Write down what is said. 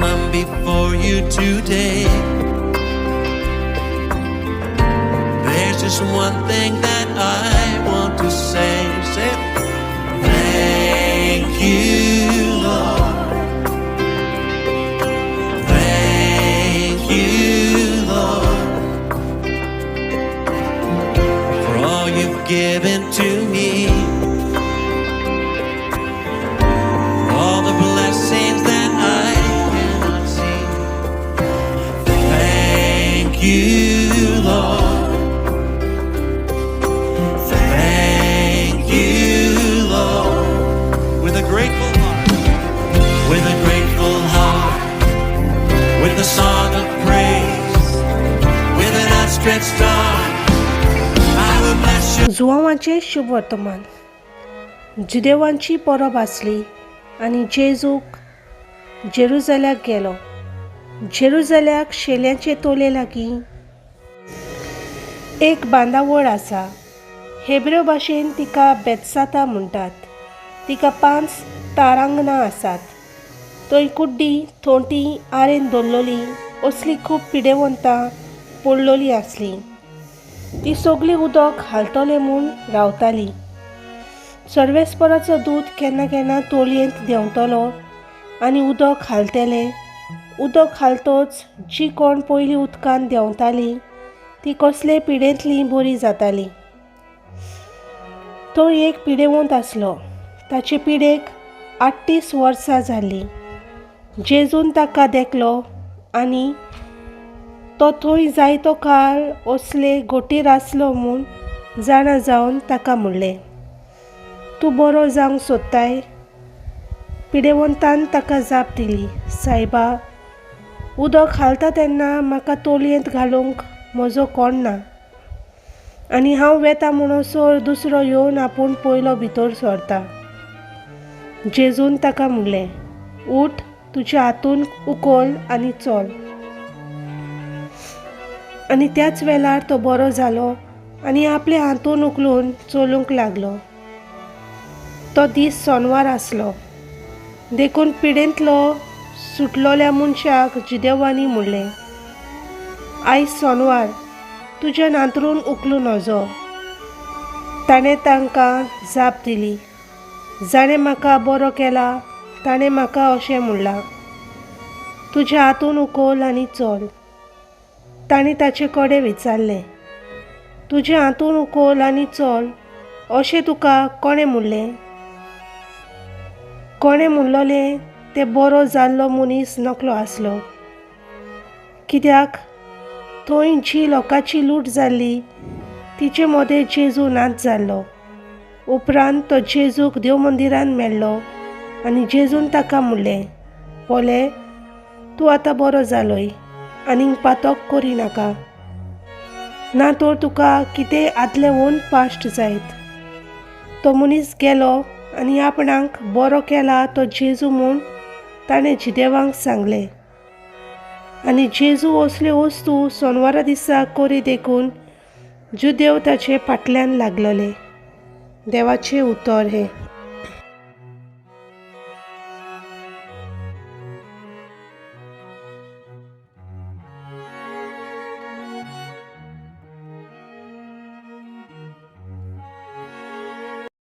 come before you today, there's just one thing that I want to say. Say, thank you, Lord. Thank you, Lord, for all you've given to me, for all the blessings that I cannot see. Thank you, Lord. Thank you, Lord. With a grateful heart, with a grateful heart, with a song of praise, with an outstretched arm, I will bless you. जुवांवाचें शुभ वर्तमान. जुदेवांची परब आसली आनी जेजूक जेरुजाल्याक गेलो. जेरुजाल्याक शेल्याचे तोले लागीं एक बांदावळ आसा. हेब्रेव भाशेन तिका बेत्साता म्हणटात. तिका 5 तारांगणां आसात. थंय कुड्डी, थोंटी, आरेन दवरलेली असलीं खूब पिडेवंतां पडलेलीं आसलीं. ती सगळीं उदक हालतलें म्हूण रावतालीं. सर्वेस्पराचो दूत केन्ना केन्ना तोलयेंत देंवतलो आनी उदक हालतलें. उदक हालतच जी कोण पयलीं उदकांत देंवतालीं ती कसलेय पिडेंतलीं बरीं जातालीं. थंय एक पिडेवंत आसलो. ताचे पिडेक 38 वर्सां जाल्लीं. जेजून ताका देखलो आनी तो थंय जायतो काळ असले गोटीर आसलो म्हूण जाणा जावन ताका म्हणलें, तूं बरो जावंक सोदताय? पिडेवंतान ताका जाप दिली, सायबा, उदक हालता तेन्ना म्हाका तोलयेंत घालूंक म्हजो कोण ना, आनी हांव वेता म्हणसर दुसरो येवन आपूण पयलो भितर सरता. जेजून ताका म्हणलें, उठ, तुज्या हातून उखल आनी चल. आनी त्याच वेळार तो बरो जालो आनी आपले हातून उखलून चलूंक लागलो. तो दीस सोनवार आसलो. देखून पिडेंतलो सुटलोल्या मनशाक जुदेवांनी म्हणलें, आयज सोनवार, तुज्या नांतरून उखलूं नजो. ताणें तांकां जाप दिली, जाणें म्हाका बरो केला ताणें म्हाका अशें म्हणलां, तुज्या हातून उखल आनी चल. तांणी ताचे कडेन विचारलें, तुज्या हातून उखल आनी चल अशें तुका कोणें म्हणलें? कोणें म्हणलोलें तें बरो जाल्लो मनीस नकलो आसलो. कित्याक थंय जी लोकांची लूट जाल्ली तिचे मदें जेजू नाच जाल्लो. उपरांत तो जेजूक देव मंदिरान मेळ्ळो आनी जेजून ताका म्हणलें, पळय, तूं आतां बरो जालोय, आनीक पातक करिनाका, ना तर तुका कितेंय आदलें वोन पाश्ट जायत. तो मनीस गेलो आनी आपणाक बरो केला तो जेजू म्हूण ताणें जिदेवांक सांगलें. आनी जेजू असल्यो वस्तू सोनवारा दिसा करी देखून जुदेव ताचे फाटल्यान लागलेले. देवाचें उतर हें.